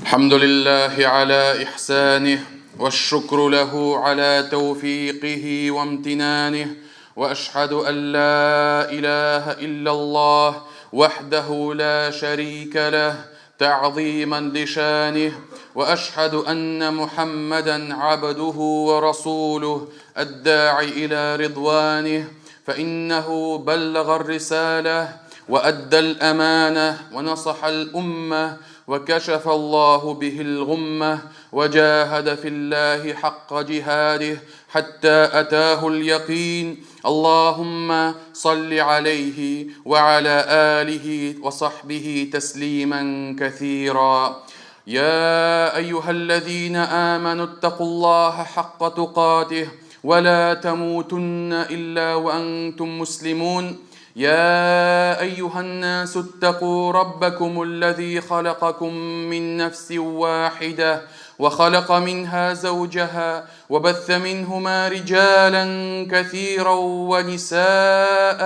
الحمد لله على إحسانه والشكر له على توفيقه وامتنانه وأشهد أن لا إله إلا الله وحده لا شريك له تعظيما لشانه وأشهد أن محمدا عبده ورسوله الداعي إلى رضوانه فإنه بلغ الرسالة وأدى الأمانة ونصح الأمة وكشف الله به الغمة وجاهد في الله حق جهاده حتى أتاه اليقين اللهم صل عليه وعلى آله وصحبه تسليما كثيرا يا أيها الذين آمنوا اتقوا الله حق تقاته ولا تموتن إلا وأنتم مسلمون يا أيها الناس اتقوا ربكم الذي خلقكم من نفس واحدة وخلق منها زوجها وبث منهما رجالا كثيرا ونساء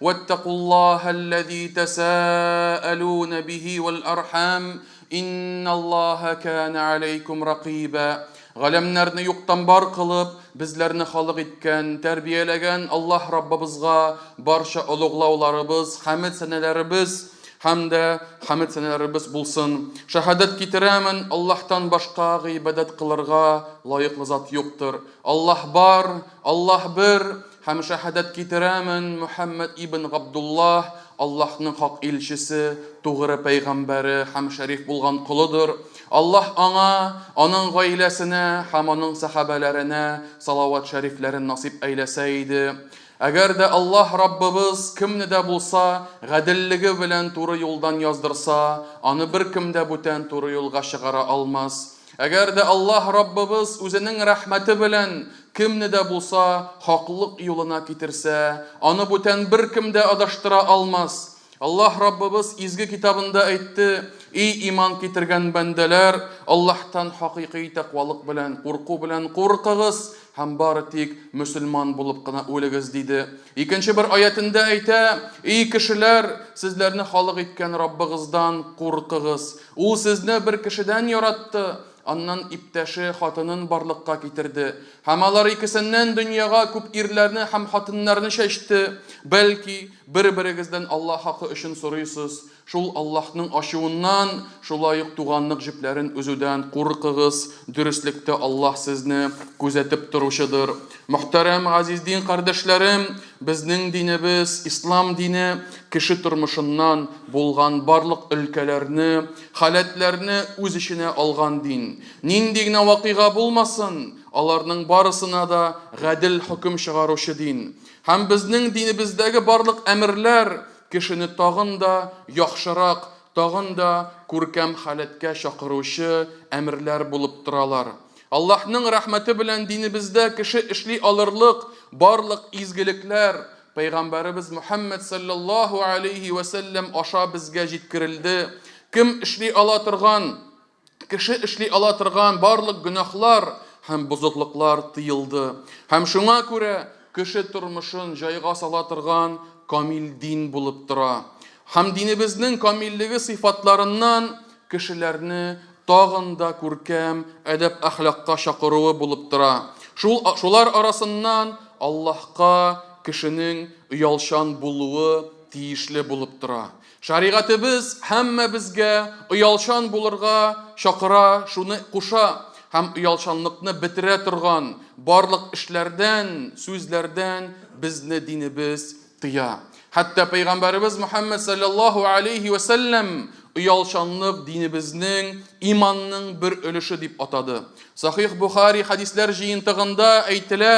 واتقوا الله الذي تساءلون به والأرحام إن الله كان عليكم رقيبا Галәмнәрне юктан бар кылып, безләрне халык иткән, тәрбияләгән Аллаһ Раббыбызга барча олуглауларыбыз, хәмед-сәнәләребез һәм дә хәмед-сәнәләребез булсын. Шәһадәт китерәмен, Аллаһтан башка гыйбадәт кылырга лаеклы зат юктыр. Аллаһ бар, Аллаһ бер, һәм шәһадәт китерәмен, Мөхәммәд ибн Габдуллаһ, Аллаһның хак илчесе, тугры пәйгамбәре һәм шәриф булган колыдыр. Аллаһ аңа, аның гаиләсенә һәм аның сәхабәләренә салават шәрифләрен насыйп әйләсә иде. Әгәр дә Аллаһ Раббыбыз кемне дә булса гаделлеге белән туры юлдан яздырса, аны беркем дә бүтән туры юлга чыгара алмас. Әгәр дә Аллаһ Раббыбыз үзенең рәхмәте белән кемне дә булса хаклык юлына китерсә, аны бүтән беркем дә адаштыра алмас. Аллаһ Раббыбыз изге китабында әйтте, И иман китергән бәндәләр, Аллаһтан хакыйкый тәкъвалык белән, курку белән куркыгыз һәм бары тик мөселман булып кына үлегез, диде. Икенче бер аятендә әйтә, И кешеләр, сезләрне халык иткән Раббыгыздан куркыгыз. Ул сезне бер кешедән яратты, аннан иптәше, хатынын барлыкка китерде. Һәм алар икесеннән дөньяга күп ирләрне һәм хатыннарны чәчте. Бәлки, бер-берегездән Аллаһ хакы өчен сорыйсыз. Шул Аллаһның ачуыннан, шулай ук туганлык җепләрен өзүдән куркыгыз, дөреслектә Аллаһ сезне күзәтеп торучыдыр. Мөхтәрәм газиз дин кардәшләрем, безнең динебез, ислам дине, кеше тормышыннан булган барлык өлкәләрне, халәтләрне үз эченә алган дин. Нинди генә вакыйга булмасын, аларның барысына да гадел хөкем чыгаручы дин. Һәм безнең динебездәге барлык әмерләр кешене тагын да яхшырак, тагын да күркәм халәткә чакыручы әмерләр булып торалар. Аллаһның рәхмәте белән динебездә кеше эшли алырлык барлык изгелекләр Пәйгамбәребез Мөхәммәд салләллаһу алейһи вә сәлләм аша безгә җиткерелде. Кем эшли ала торган, кеше эшли ала торган барлык гөнаһлар һәм бозыклыклар тыелды. Һәм шуңа күрә кеше тормышын җайга сала торган камил дин булып тора. Һәм динебезнең камиллеге сыйфатларыннан кешеләрне тагын да күркәм әдәп-әхлакка чакыруы булып тора. Шул, шулар арасыннан Аллаһка кешенең оялчан булуы тиешле булып тора. Шәригатебез һәммәбезгә оялчан булырга чакыра, шуны куша һәм оялчанлыкны бетерә торган барлык эшләрдән, сүзләрдән безне динебез тыя. Хәтта пәйгамбәребез Мөхәммәд саллаллаһу алейһи вә сәлләм оялчанлык динебезнең, иманның бер өлеше дип атады. Сахих Бухари хәдисләр җыентыгында әйтелә,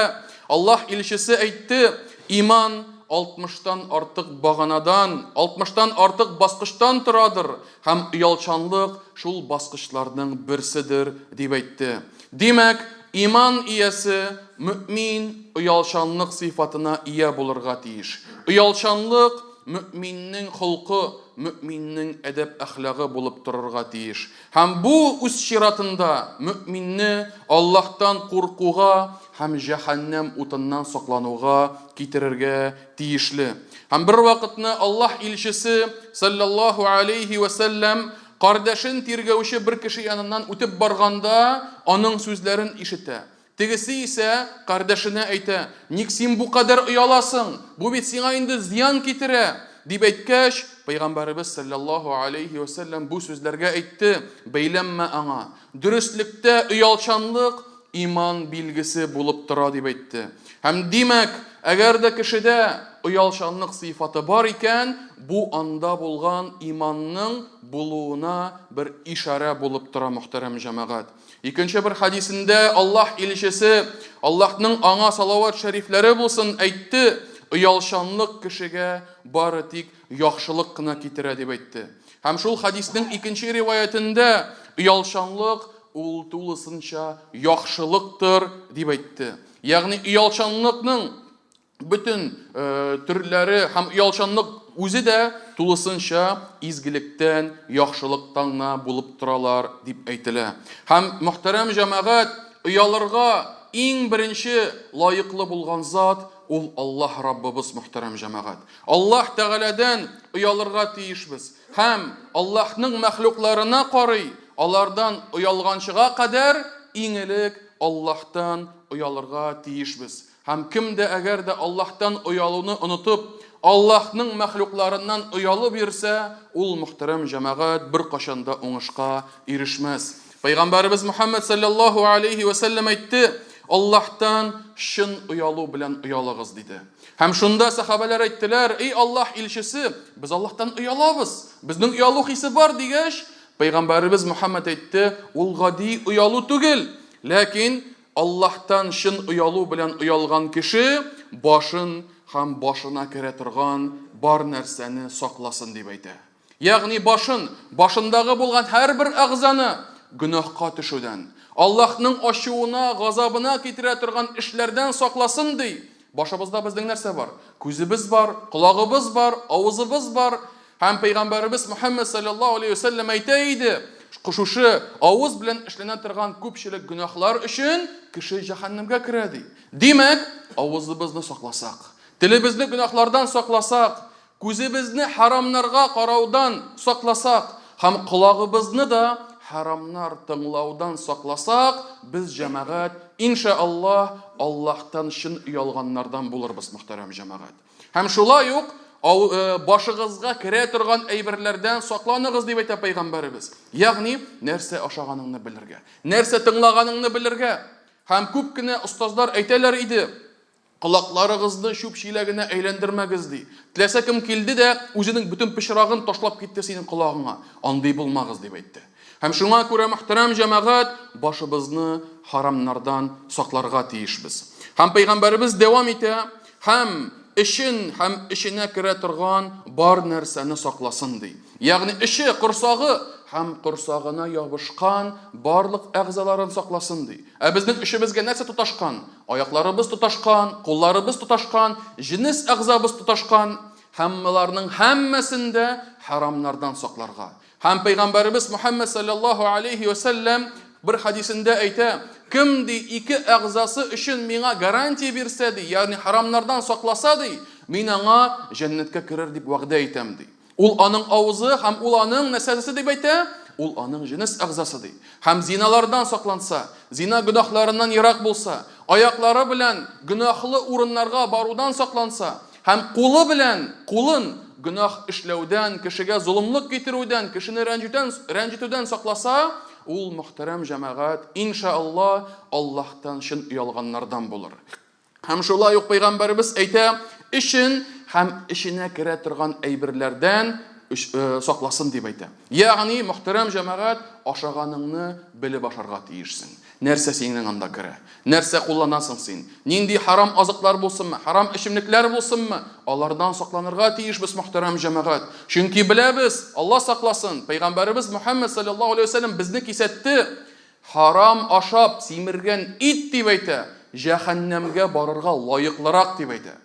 Аллаһ илчесе әйтте, иман алтмыштан артык баганадан, алтмыштан артык баскычтан торадыр һәм оялчанлык шул баскычларның берседер, дип әйтте. Димәк, иман иясе, мөэмин оялчанлык сыйфатына ия булырга тиеш. Оялчанлык, мөэминнең холкы, мөэминнең әдәп-әхлагы булып торырга тиеш. Һәм бу, үз чиратында, мөэминне Аллаһтан куркуга һәм җәһәннәм утыннан саклануга китерергә тиешле. Һәм бервакытны Аллаһ илчесе, салләллаһу алейһи вә сәлләм, Кардәшен тиргәүче бер кеше яныннан үтеп барганда, аның сүзләрен ишетә. Тегесе исә кардәшенә әйтә, Ник син бу кадәр ояласың? Бу бит сиңа инде зыян китерә! Дип әйткәч, Пәйгамбәребез салләллаһу аләйһи вә сәлләм бу сүзләргә әйтте, Бәйләнмә аңа. Дөреслектә оялчанлык иман билгесе булып тора, дип әйтте. Һәм димәк, әгәр дә кешедә оялчанлык сыйфаты бар икән, бу анда булган иманның булуына бер ишарә булып тора, мөхтәрәм җәмәгать. Икенче бер хәдисендә Аллаһ илчесе, Аллаһның аңа салават шәрифләре булсын, әйтте, оялчанлык кешегә бары тик яхшылык кына китерә, дип әйтте. Һәм шул хәдиснең икенче риваятендә оялчанлык ул тулысынча яхшылыктыр, дип әйтте. Ягъни оялчанлыкның бөтен төрләре һәм оялчанлык үзе дә тулысынча изгелектән, яхшылыктан гына булып торалар, дип әйтелә. Һәм, мөхтәрәм җәмәгать, оялырга иң беренче лаеклы булган зат ул Аллаһ Раббыбыз, мөхтәрәм җәмәгать. Аллаһ Тәгаләдән оялырга тиешбез һәм Аллаһның мәхлукларына карый, алардан оялганчыга кадәр иң элек Аллаһтан оялырга тиешбез. Һәм кем дә әгәр дә Аллаһтан оялуны онытып, Аллаһның мәхлукларыннан оялып йөрсә, ул, мөхтәрәм җәмәгать, беркайчан да уңышка ирешмәс. Пәйгамбәребез Мөхәммәд салләллаһу алейһи вә сәлләм әйтте, Аллаһтан чын оялу белән оялыгыз, диде. Һәм шунда сәхабәләр әйттеләр, Эй Аллаһ илчесе, без Аллаһтан оялабыз, безнең оялу хисе бар, дигәч, Пәйгамбәребез Мөхәммәд әйтте, ул гади оялу түгел, ләкин Аллаһтан чын оялу белән оялган кеше башын һәм башына керә торган бар нәрсәне сакласын, дип әйтә. Ягъни башын, башындагы булган һәрбер әгъзаны гөнаһка төшүдән, Аллаһның ачуына, газабына китерә торган эшләрдән сакласын, ди. Башыбызда безнең нәрсә бар? Күзебез бар, колагыбыз бар, авызыбыз бар. Һәм пәйгамбәребез Мөхәммәд салләллаһу алейһи ва сәлләм әйтә иде, шушы авыз белән эшләнә торган күпчелек гөнаһлар өчен кеше җәһәннәмгә керә, ди. Димәк, авызыбызны сакласак, телебезне гөнаһлардан сакласак, күзебезне харамнарга караудан сакласак һәм колагыбызны да харамнар тыңлаудан сакласак, без, җәмәгать, иншә Аллаһ, Аллаһтан чын оялганнардан булырбыз, мөхтәрәм җәмәгать. Һәм шулай ук башыгызга керә торган әйберләрдән сакланыгыз, дип әйтә пәйгамбәребез. Ягъни, нәрсә ашаганыңны белергә, нәрсә тыңлаганыңны белергә. Һәм күп кенә остазлар әйтәләр иде, Колакларыгызны чүп чиләгенә әйләндермәгез, ди. Теләсә кем килде дә, үзенең бөтен пычрагын ташлап китте синең колагыңа. Андый булмагыз, дип әйтте. Һәм шуңа күрә, мөхтәрәм җәмәгать, башыбызны харамнардан сакларга тиешбез. Һәм пәйгамбәребез дәвам итә, һәм эчен һәм эченә керә торган бар нәрсәне сакласын, ди. Ягъни эче, корсагы һәм корсагына ябышкан барлык әгъзаларын сакласын, ди. Ә безнең эчебезгә нәрсә тоташкан? Аякларыбыз тоташкан, кулларыбыз тоташкан, җенес әгъзабыз тоташкан. Һәм боларның һәммәсен дә хәрамнардан сакларга. Һәм пәйгамбәребез Мөхәммәд салләллаһу алейһи вә сәлләм бер хәдисендә әйтә, кем ди ике әгъзасы өчен миңа гарантия бирсә ди, ягъни хәрамнардан сакласа ди, мин аңа җәннәткә керер дип вәгъдә итәм ди. Ул аның авызы һәм ул аның нәрсәсе дип әйтә? Ул аның җенес әгъзасы ди. Һәм зиналардан сакланса, зина гөнаһларыннан ерак булса, аяклары белән гөнаһлы урыннарга барудан сакланса, Һәм кулы белән кулын гөнаһ эшләүдән, кешегә золымлык китерүдән, кешене рәнҗүтән, рәнҗетүдән сакласа, ул, мөхтәрәм җәмәгать, инша Аллаһ, Аллаһтан чын оялганнардан булыр. Һәм шулай ук пәйгамбәребез әйтә, эчен һәм эченә керә торган әйберләрдән сакласын дип әйтә. Ягъни, мөхтәрәм җәмәгать, ашаганыңны белеп ашарга тиешсең. Нәрсә синең анда керә? Нәрсә кулланасың син? Нинди харам азыклар булсынмы, харам эчемлекләр булсынмы, алардан сакланырга тиешбез, мөхтәрәм җәмәгать. Чөнки беләбез, Алла сакласын, пәйгамбәребез Мөхәммәд салләллаһу алейһи ва сәлләм безне кисәтте, харам ашап симергән ит дип әйтә, җәһәннәмгә барырга лаеклырак дип әйтә.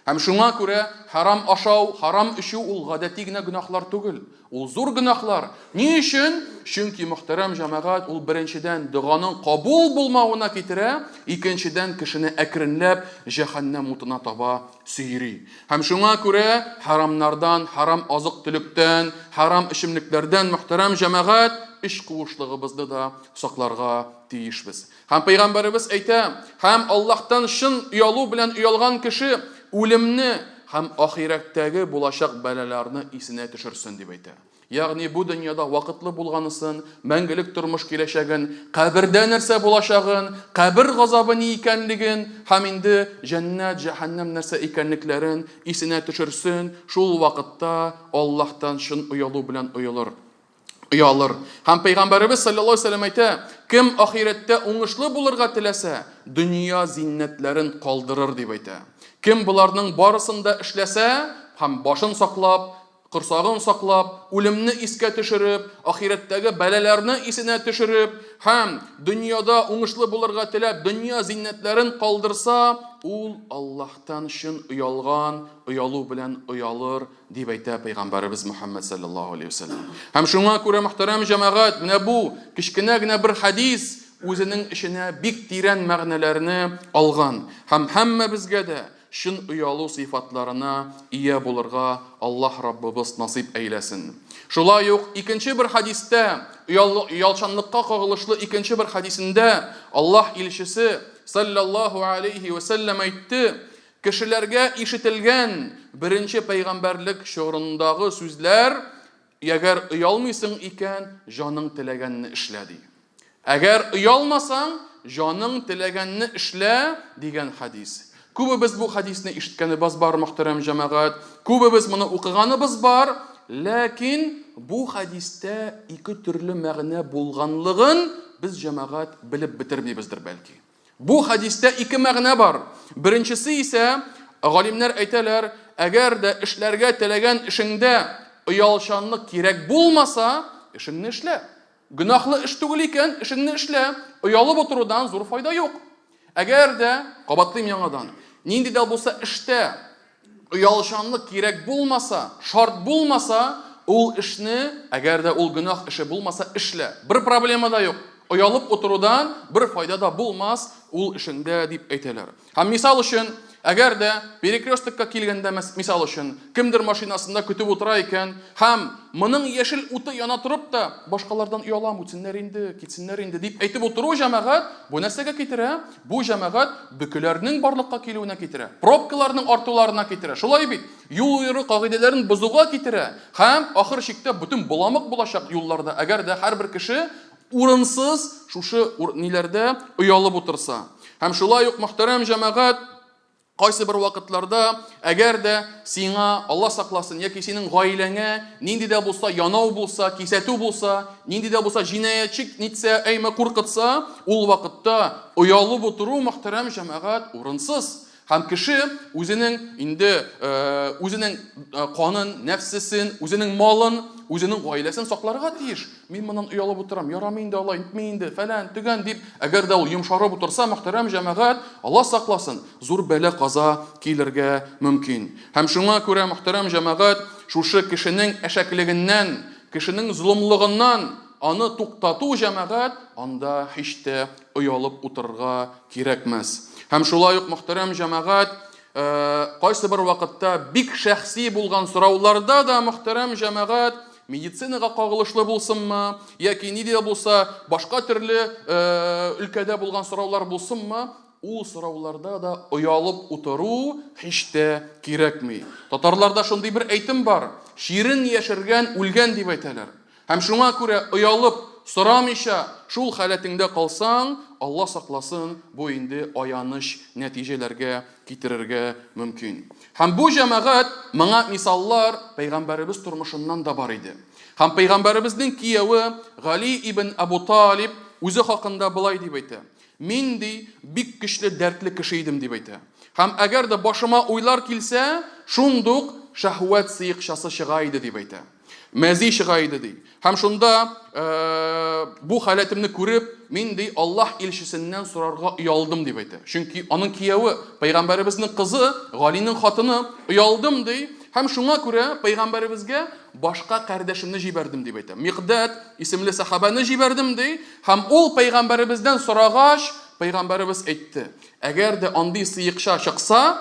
Һәм шуңа күрә хәрам ашау, харам эчү ул гадәти генә гөнаһлар түгел. Ул зур гөнаһлар. Ни өчен? Чөнки, мөхтәрәм җәмәгать, ул беренчедән доганың кабул булмавына китерә, икенчедән кешене әкренләп җәһәннәм утына таба сөйри. Һәм шуңа күрә хәрамнардан, хәрам азык-төлектән, хәрам эчемлекләрдән, мөхтәрәм җәмәгать, эч куышлыгыбызны да сакларга тиешбез. Һәм пәйгамбәребез әйтә, һәм Аллаһтан чын оялу белән оялган кеше үлемне һәм ахирәттәге булачак бәлаләрне исенә төшерсен, дип әйтә. Ягъни бу дөньяда вакытлы булганысын, мәңгелек тормыш киләчәген, кабердә нәрсә булачагын, кабер газабы ни икәнлеген һәм инде җәннәт, җәһәннәм нәрсә икәнлекләрен исенә төшерсен, шул вакытта Аллаһтан чын оялу белән оялыр. Оялыр. Һәм пәйгамбәребез саллаллаһу алейһи вәсәлләм әйтә, кем ахирәттә уңышлы булырга теләсә, дөнья зиннәтләрен калдырыр дип әйтә. Кем боларның барысын да эшләсә һәм башын саклап, корсагын саклап, үлемне искә төшереп, ахирәттәге бәлаләрне исенә төшереп һәм дөньяда уңышлы булырга теләп, дөнья зиннәтләрен калдырса, ул Аллаһтан чын оялган, оялу белән оялыр Дип әйтә пәйгамбәребез Мөхәммәд саллаллаһу алейһи вәсәлләм. Һәм шуңа күрә, мөхтәрәм җәмәгать, менә бу кечкенә генә бер хәдис үзенең эченә бик тирән мәгънәләрне алган. Һәм һәммәбезгә дә чын оялу сыйфатларына ия булырга Аллаһ Раббыбыз насыйп әйләсен. Шулай ук икенче бер хәдистә, оялчанлыкка кагылышлы икенче бер хәдисендә Аллаһ илчесе саллаллаһу алейһи вәсәлләм әйтте, Кешеләргә ишетелгән беренче пәйгамбәрлек чорындагы сүзләр, Әгәр оялмыйсың икән, җаның теләгәнне эшлә, ди. Әгәр оялмасаң, җаның теләгәнне эшлә, дигән хәдис. Күбебез бу хәдисне ишеткәнебез бар, мөхтәрәм җәмәгать, күбебез моны укыганыбыз бар, ләкин бу хәдистә ике төрле мәгънә булганлыгын без, җәмәгать, белеп бетермибездер, бәлки. Бу хәдистә ике мәгънә бар. Беренчесе исә, галимнәр әйтәләр, әгәр дә эшләргә теләгән эшеңдә оялчанлык кирәк булмаса, эшеңне эшлә. Гөнаһлы эш түгел икән, эшеңне эшлә. Оялып утырудан зур файда юк. Әгәр дә, кабатлыйм яңадан, нинди дә булса эштә оялчанлык кирәк булмаса, шарт булмаса, ул эшне, әгәр дә ул гөнаһ эше булмаса, эшлә. Бер проблема да юк. Оялып утырудан бер файда да булмас ул эшеңдә, дип әйтәләр. Һәм мисал өчен, әгәр дә перекрестокка килгәндә, мисал өчен, кемдер машинасында көтеп утыра икән, һәм моның яшел уты яна торып та, башкалардан оялам, үтсеннәр инде, китсеннәр инде, дип әйтеп утыру, җәмәгать, бу нәрсәгә китерә? Бу, җәмәгать, бөкеләрнең барлыкка килүенә китерә, пробкаларның артуларына китерә. Шулай бит? Юл йөрү кагыйдәләрен бозуга китерә. Һәм ахыр чиктә бөтен боламык булачак юлларда, әгәр дә һәрбер кеше урынсыз шушы ниләрдә оялып утырса. Һәм шулай ук, мөхтәрәм җәмәгать, Кайсы бер вакытларда, әгәр дә сиңа, Алла сакласын, яки синең гаиләңә нинди дә булса янау булса, кисәтү булса, нинди дә булса җинаятьче нитсә, әйме куркытса, ул вакытта оялып утыру, мөхтәрәм җәмәгать, урынсыз. Һәм кеше үзенең инде үзенең канын, нәфсесен, үзенең малын, үзенең гаиләсен сакларга тиеш. Мин моннан оялып утырам, ярамый инде алай, итми инде, фәлән, төгән дип, әгәр дә ул йомшарып утырса, мөхтәрәм җәмәгать, Алла сакласын, зур бәла-каза килергә мөмкин. Һәм шуңа күрә, мөхтәрәм җәмәгать, шушы кешенең әшәклегеннән, кешенең золымлыгыннан аны туктату, җәмәгать, анда һич тә оялып утырырга кирәкмәс. Һәм шулай ук, мөхтәрәм җәмәгать, кайсы бер вакытта бик шәхси булган сорауларда да, мөхтәрәм җәмәгать, Медицинага кагылышлы булсынмы, яки нинди дә булса башка төрле өлкәдә булган сораулар булсынмы, ул сорауларда да оялып утыру һич тә кирәкми. Татарларда шундый бер әйтем бар, чирен яшергән үлгән дип әйтәләр. Һәм шуңа күрә оялып, сорамыйча шул халәтеңдә калсаң, Алла сакласын, бу инде аяныч нәтиҗәләргә китерергә мөмкин. Һәм бу җәмәгать, моңа мисаллар пәйгамбәребез тормышыннан да бар иде. Һәм пәйгамбәребезнең кияве Гали ибн Абу Талиб үзе хакында болай дип әйтә. Мин, ди, бик көчле дәртле кеше идем, дип әйтә. Һәм әгәр дә башыма уйлар килсә, шундук шәһвәт сыекчасы чыга иде, дип әйтә. Мәзи чыга иде, ди. Һәм шунда бу халәтемне күреп, мин, ди, Аллаһ илчесеннән сорарга оялдым, дип әйтә. Чөнки аның кияве, пәйгамбәребезнең кызы, Галинең хатыны, оялдым, ди. Һәм шуңа күрә пәйгамбәребезгә башка кардәшемне җибәрдем, дип әйтә. Микъдад исемле сәхабәне җибәрдем, ди. Һәм ул пәйгамбәребездән сорагач, пәйгамбәребез әйтте: Әгәр дә андый сыекча чыкса,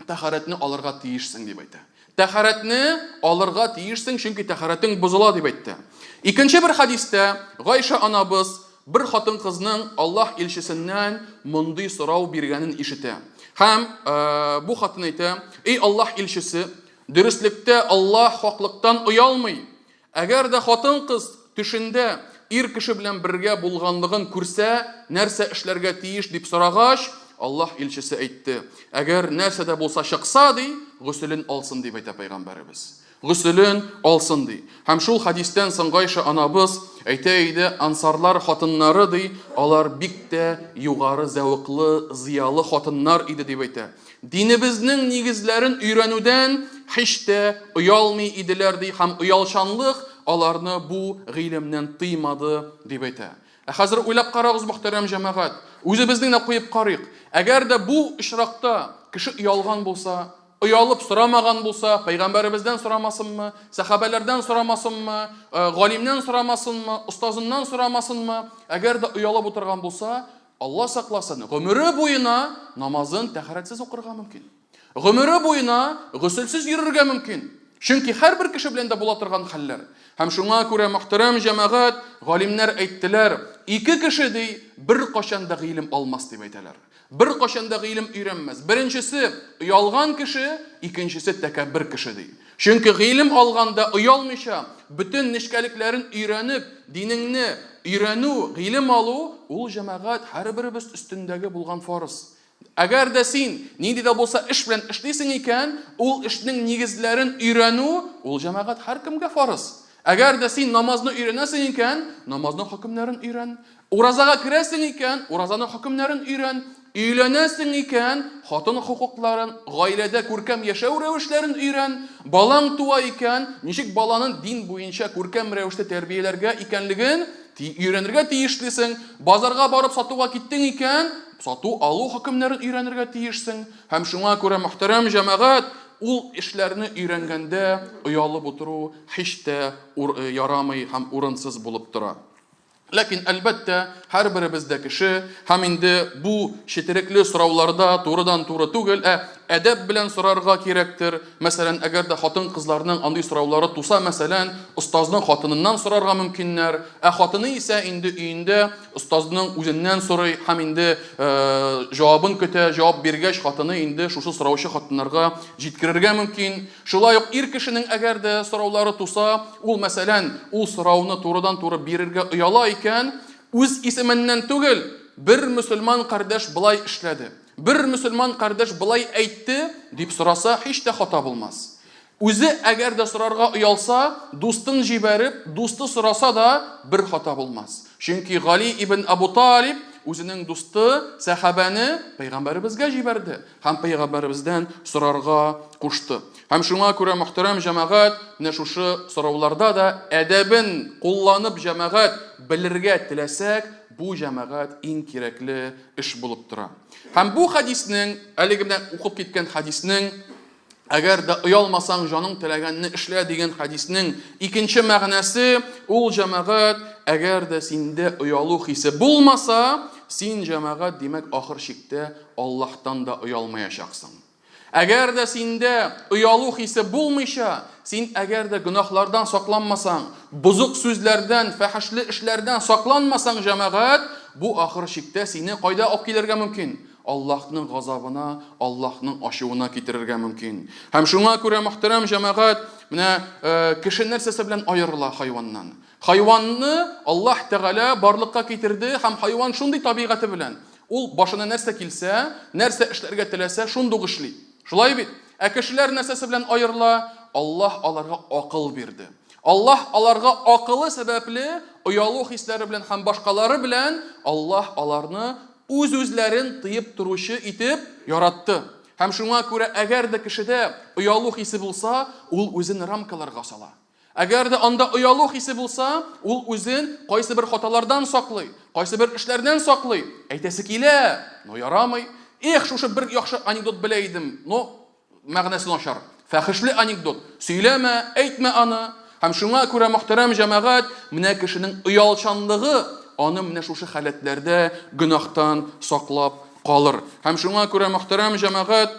тәһарәтне алырга тиешсең, дип әйтә. Тәһарәтне алырга тиешсең, чөнки тәһарәтең бозыла, дип әйтте. Икенче бер хәдистә Гайша анабыз бер хатын-кызның Аллаһ илчесеннән мондый сорау биргәнен ишетә. Һәм э, бу хатын әйтә: "Эй Аллаһ илчесе, дөреслектә Аллаһ хаклыктан оялмый. Әгәр дә хатын-кыз төшендә ир кеше белән бергә булганлыгын күрсә, нәрсә эшләргә тиеш дип сорагач, Аллаһ илчесе әйтте, Әгәр нәрсә дә булса чыкса, ди, госелен алсын, дип әйтә пәйгамбәребез. Госелен алсын, ди. Һәм шул хәдистән соң Гайшә анабыз әйтә иде, ансарлар хатыннары, ди, алар бик тә югары зәвыклы, зыялы хатыннар иде, дип әйтә. Динебезнең нигезләрен өйрәнүдән һич тә оялмый иделәр, ди һәм оялчанлык аларны бу гыйлемнән тыймады, дип әйтә. Ә хәзер уйлап карагыз, мөхтәрәм җәмәгать, үзебезне генә куеп карыйк. Әгәр дә бу очракта кеше оялган булса, оялып сорамаган булса, пәйгамбәребездән сорамасынмы, сәхабәләрдән сорамасынмы, галимнән сорамасынмы, остазыннан сорамасынмы, әгәр дә оялып утырган булса, Алла сакласын, гомере буена намазын тәһарәтсез укырга мөмкин. Гомере буена госелсез йөрергә мөмкин. Чөнки һәрбер кеше белән дә була торган хәлләр. Һәм шуңа күрә, мөхтәрәм җәмәгать, галимнәр әйттеләр, ике кеше, ди, беркайчан да гыйлем алмас, дип әйтәләр. Беркайчан да гыйлем өйрәнмәс. Беренчесе, оялган кеше, икенчесе, тәкәббер кеше, ди. Чөнки гыйлем алганда оялмыйча, бөтен нечкәлекләрен өйрәнеп, динеңне өйрәнү, гыйлем алу, ул, җәмәгать, һәрберебез өстендәге булган фарыз. Әгәр дә син нинди дә булса эш белән эшлисең икән, ул эшнең нигезләрен өйрәнү, ул, җәмәгать, һәркемгә фарыз. Әгәр дә син намазны өйрәнәсең икән, намазның хөкемнәрен өйрән. Уразага керәсең икән, уразаның хөкемнәрен өйрән. Өйләнәсең икән, хатын хокукларын, гаиләдә күркәм яшәү рәвешләрен өйрән. Балаң туа икән, ничек баланы дин буенча күркәм рәвештә тәрбияләргә икәнлеген өйрәнергә тиешлесең. Базарга барып сатуга киттең икән, сату-алу хөкемнәрен өйрәнергә тиешсең. Һәм шуңа күрә, мөхтәрәм җәмәгать, ул эшләрне өйрәнгәндә оялып утыру һич тә ярамый һәм урынсыз булып тора. Ләкин, әлбәттә, һәрберебез дә кеше, һәм инде бу четерекле сорауларда турыдан-туры түгел, ә әдәп белән сорарга кирәктер. Мәсәлән, әгәр дә хатын-кызларның андый сораулары туса, мәсәлән, остазның хатыныннан сорарга мөмкиннәр, ә хатыны исә инде өендә остазның үзеннән сорый һәм инде җавабын көтә, җавап биргәч, хатыны инде шушы сораучы хатыннарга җиткерергә мөмкин. Шулай ук ир кешенең әгәр дә сораулары туса, ул, мәсәлән, ул сорауны турыдан-туры бирергә ояла икән, үз исеменнән түгел, бер мөселман кардәш болай эшләде, бер мөселман кардәш болай әйтте, дип сораса, һич тә хата булмас. Үзе әгәр дә сорарга оялса, дустын җибәреп, дусты сораса да, бер хата булмас. Чөнки Гали ибн Абу Талиб үзенең дусты сәхабәне пәйгамбәребезгә җибәрде. Һәм пәйгамбәребездән сорарга кушты. Һәм шуңа күрә, мөхтәрәм җәмәгать, менә шушы сорауларда да әдәбен кулланып җәмәгать белергә теләсәк, бу җәмәгать иң кирәкле эш булып тора. Һәм бу хәдиснең, әлеге менә укып киткән хәдиснең, әгәр дә оялмасаң, җаның теләгәнне эшлә дигән хәдиснең икенче мәгънәсе, ул җәмәгать, әгәр дә синдә оялу хисе булмаса, син җәмәгать, димәк, ахыр чиктә Аллаһтан да оялмаячаксың. Әгәр дә синдә оялу хисе булмыйча, син әгәр дә гөнаһлардан сакланмасаң, бозык сүзләрдән, фәхешле эшләрдән сакланмасаң, җәмәгать, бу ахыр чиктә сине кайда алып килергә мөмкин? Аллаһның газабына, Аллаһның ачуына китерергә мөмкин. Һәм шуңа күрә, мөхтәрәм җәмәгать, менә кеше нәрсәсе белән аерыла хайваннан? Хайванны Аллаһ Тәгалә барлыкка китерде һәм хайван шундый табигате белән, ул башына нәрсә килсә, нәрсә эшләргә теләсә, шундук эшли. Шулай бит? Ә кешеләр нәрсәсе белән аерыла? Аллаһ аларга акыл бирде. Аллаһ аларга акылы сәбәпле, оялу хисләре белән һәм башкалары белән Аллаһ аларны үз-үзләрен тыеп торучы итеп яратты. Һәм шуңа күрә, әгәр дә кешедә оялу хисе булса, ул үзен рамкаларга сала. Әгәр дә анда оялу хисе булса, ул үзен кайсы бер хаталардан саклый, кайсы бер эшләрдән саклый. Әйтәсе килә, но ярамый. Эх, шушы бер яхшы анекдот белә идем, но мәгънәсе начар. Фәхешле анекдот. Сөйләмә, әйтмә аны. Һәм шуңа күрә, мөхтәрәм җәмәгать, менә кешенең оялчанлыгы аны менә шушы халәтләрдә гөнаһтан саклап калыр. Һәм шуңа күрә, мөхтәрәм җәмәгать,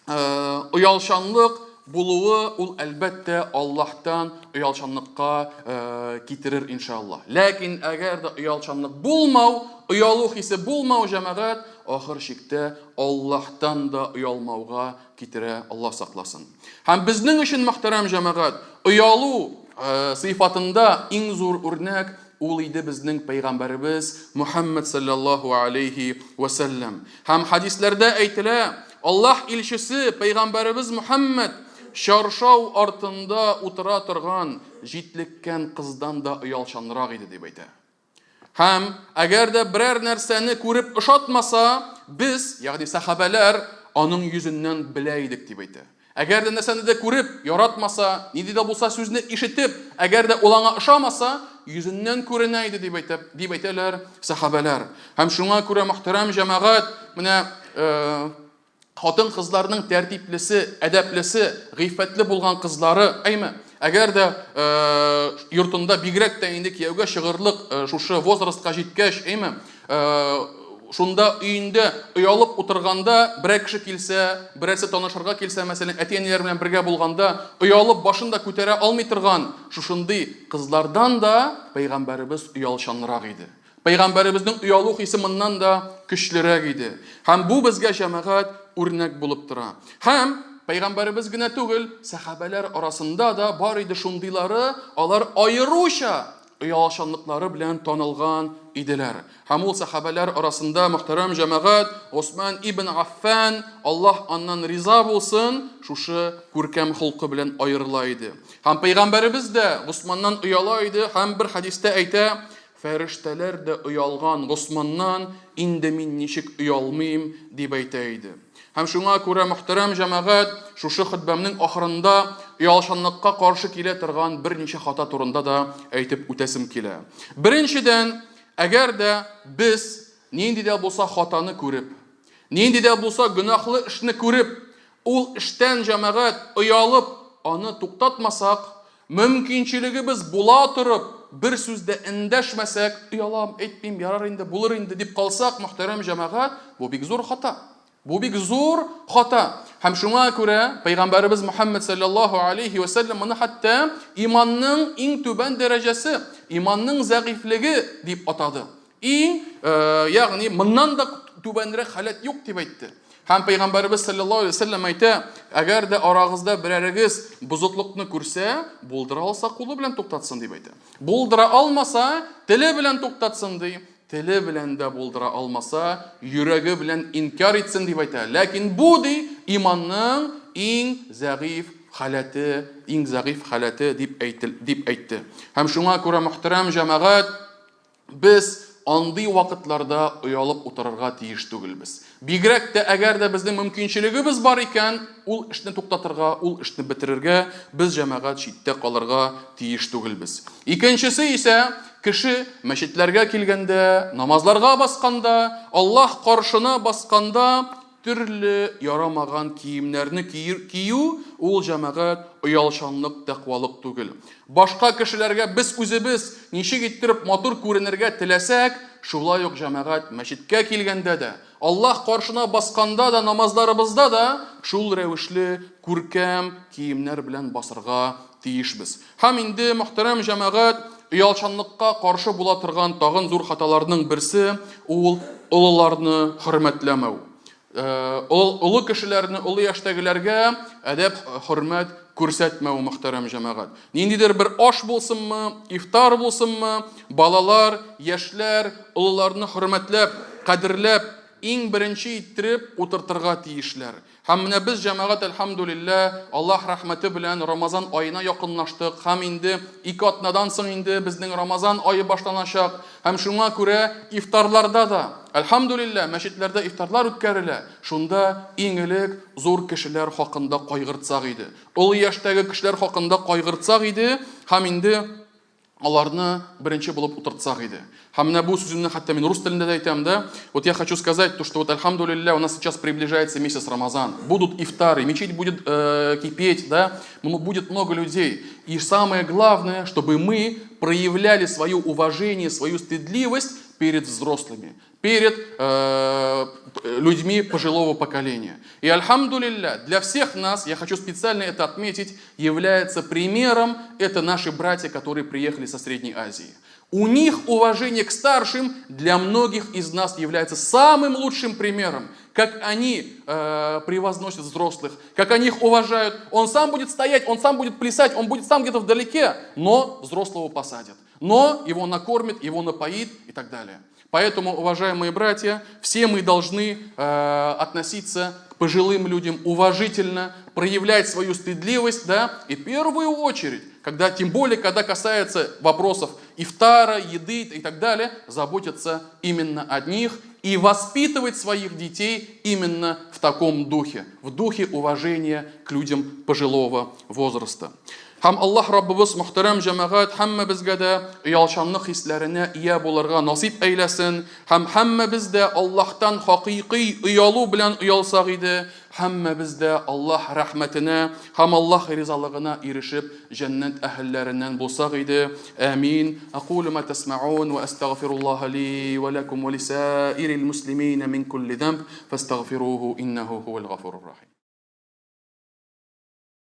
оялчанлык булуы ул әлбәттә Аллаһтан оялчанлыкка китерер иншаллаһ. Ләкин әгәр дә оялчанлык булмау, оялу хисе булмау җәмәгать, ахыр чиктә Аллаһтан да оялмауга китерә, Аллаһ сакласын. Һәм безнең өчен мөхтәрәм җәмәгать, оялу сыйфатында иң зур үрнәк ул иде безнең пәйгамбәребез Мухаммад саллаллаһу алейхи ва сәлләм. Һәм хадисләрдә әйтелә, Аллаһ илчесе пәйгамбәребез Мухаммад чаршау артында утыра торган җитлеккән кыздан да оялчанрак иде дип әйтә. Һәм әгәр дә берәр нәрсәне күреп ошатмаса, без, ягъни сәхабәләр, аның йөзеннән белә идек дип әйтә. Әгәр дә нәрсәне дә күреп, яратмаса, нинди дә булса сүзне ишетеп, әгәр дә ул аңа ошамаса, йөзеннән күренә иде дип әйтә, дип әйтәләр сәхабәләр. Һәм шуңа күрә мөхтәрәм җәмәгать, менә э, хатын-кызларның тәртиплесе, әдәплесе, гыйффәтле булган кызлары, әйме, әгәр дә э, йортында бигрәк тә инде кияүгә чыгырлык э, шушы возрастка җиткәч, әйме, э, шунда өендә оялып утырганда берәр кеше килсә, берәрсе танышырга килсә, мәсәлән, әти-әниләр белән бергә булганда, оялып башын да күтәрә алмый торган шушындый кызлардан да пәйгамбәребез оялчанрак иде. Пәйгамбәребезнең оялу хисе моннан да көчлерәк иде. Һәм бу безгә җәмәгать үрнәк булып тора. Һәм пәйгамбәребез генә түгел, сәхабәләр арасында да бар иде шундыйлары, алар аеруча оялчанлыклары белән танылган иделәр. Һәм ул сәхабәләр арасында мөхтәрәм җәмәгать Госман ибн Аффан, Аллаһ аннан риза булсын, шушы күркәм холкы белән аерыла иде. Һәм пәйгамбәребез дә Госманнан ояла иде һәм бер хәдистә әйтә, Фәрештәләр дә оялган Госманнан, инде мин ничек оялмыйм, дип әйтә иде. Һәм шуңа күрә, мөхтәрәм җәмәгать, шушы хөтбәмнең ахырында оялчанлыкка каршы килә торган берничә хата турында да әйтеп үтәсем килә. Беренчедән, әгәр дә без нинди дә булса хатаны күреп, нинди дә булса гөнаһлы эшне күреп, ул эштән җәмәгать оялып, аны туктатмасак, Мөмкинчелегебез була торып, бер сүз дә эндәшмәсәк, оялам, әйтмим, ярар инде, булыр инде дип калсак, мөхтәрәм җәмәгать, бу бик зур хата. Бу бик зур хата. Һәм шуңа күрә Пәйгамбәребез Мухаммад саллаллаһу алейхи ва сәлләм моны хәтта иманның иң түбән дәрәҗәсе, иманның зәгыйфьлеге дип атады. Иң, ягъни моннан да түбәнрәк халәт юк дип әйтте. Һәм Пәйгамбәребез саллаллаһу алейһи вәсәлләм әйтә, әгәр дә арагызда берәрегез бозыклыкны күрсә, булдыра алса кулы белән туктатсын дип әйтә. Булдыра алмаса, теле белән туктатсын ди. Теле белән дә булдыра алмаса, йөрәге белән инкяр итсен дип әйтә. Ләкин бу ди иманның иң зәгыйфь халәте, иң зәгыйфь халәте дип әйтел, дип әйтте. Һәм шуңа күрә мөхтәрәм җәмәгать, Без андый вакытларда оялып утырырга тиеш түгелбез. Бигрәк тә әгәр дә безнең мөмкинчелегебез бар икән, ул эшне туктатырга, ул эшне бетерергә без җәмәгать читтә калырга тиеш түгелбез. Икенчесе исә, кеше мәчетләргә килгәндә, намазларга басканда, Аллаһ каршына басканда Төрле ярамаган киемнәрне кию, ул, җәмәгать, оялчанлык, тәкъвалык түгел. Башка кешеләргә без үзебез ничек иттереп матур күренергә теләсәк, шулай ук, җәмәгать, мәчеткә килгәндә дә, Аллаһ каршына басканда да, намазларыбызда да шул рәвешле күркәм киемнәр белән басырга тиешбез. Һәм инде, мөхтәрәм җәмәгать, оялчанлыкка каршы була торган тагын зур хаталарның берсе, ул олыларны хөрмәтләмәү. Э, олы кешеләрне, олы яшьтәгеләргә әдәп, хөрмәт күрсәтмәү, мөхтәрәм җәмәгать. Ниндидер бер аш булсынмы, ифтар булсынмы, балалар, яшьләр олыларны хөрмәтләп, кадерләп, иң беренче иттереп утыртырга тиешләр. Һәм менә без, җәмәгать, әлхәмдүлилләһ, Аллаһ рәхмәте белән Рамазан аена якынлаштык һәм инде ике атнадан соң инде безнең Рамазан ае башланачак. Һәм шуңа күрә ифтарларда да, әлхәмдүлилләһ, мәчетләрдә ифтарлар үткәрелә, шунда иң элек зур кешеләр хакында кайгыртсак иде. Олы яшьтәге кешеләр хакында кайгыртсак иде. Һәм инде аларны беренче булып утыртсак иде. Һәм менә бу сүземне хәтта мин рус телендә дә әйтәм дә. Вот я хочу сказать, то, что вот, альхамдулилля, у нас сейчас приближается месяц Рамазан. Будут ифтары, мечеть будет кипеть, да, будет много людей. И самое главное, чтобы мы проявляли свое уважение, свою стыдливость перед взрослыми, перед людьми пожилого поколения. И, альхамдулилля, для всех нас, я хочу специально это отметить, является примером, это наши братья, которые приехали со Средней Азии. У них уважение к старшим для многих из нас является самым лучшим примером, как они превозносят взрослых, как они их уважают. Он сам будет стоять, он сам будет плясать, он будет сам где-то вдалеке, но взрослого посадят. Но его накормит, его напоит и так далее. Поэтому, уважаемые братья, все мы должны относиться к пожилым людям уважительно, проявлять свою стыдливость, да, и в первую очередь, когда, тем более, когда касается вопросов ифтара, еды и так далее, заботиться именно о них и воспитывать своих детей именно в таком духе, в духе уважения к людям пожилого возраста. Һәм Аллаһ Раббыбыз, мөхтәрәм җәмәгать, һәммәбезгә дә оялчанлык хисләренә ия булырга насыйп әйләсен. Һәм һәммәбез дә Аллаһтан хакыйкый оялу белән оялсак иде, һәммәбез дә Аллаһ рәхмәтенә һәм Аллаһ ризалыгына ирешеп, җәннәт әһелләреннән булсак иде. Амин. Акулу ма тасмаун ва астагфируллаһа ли ва лакум ва лисаирил муслимина мин кулли замб фастагфируху иннаху хувал гафурур рахим.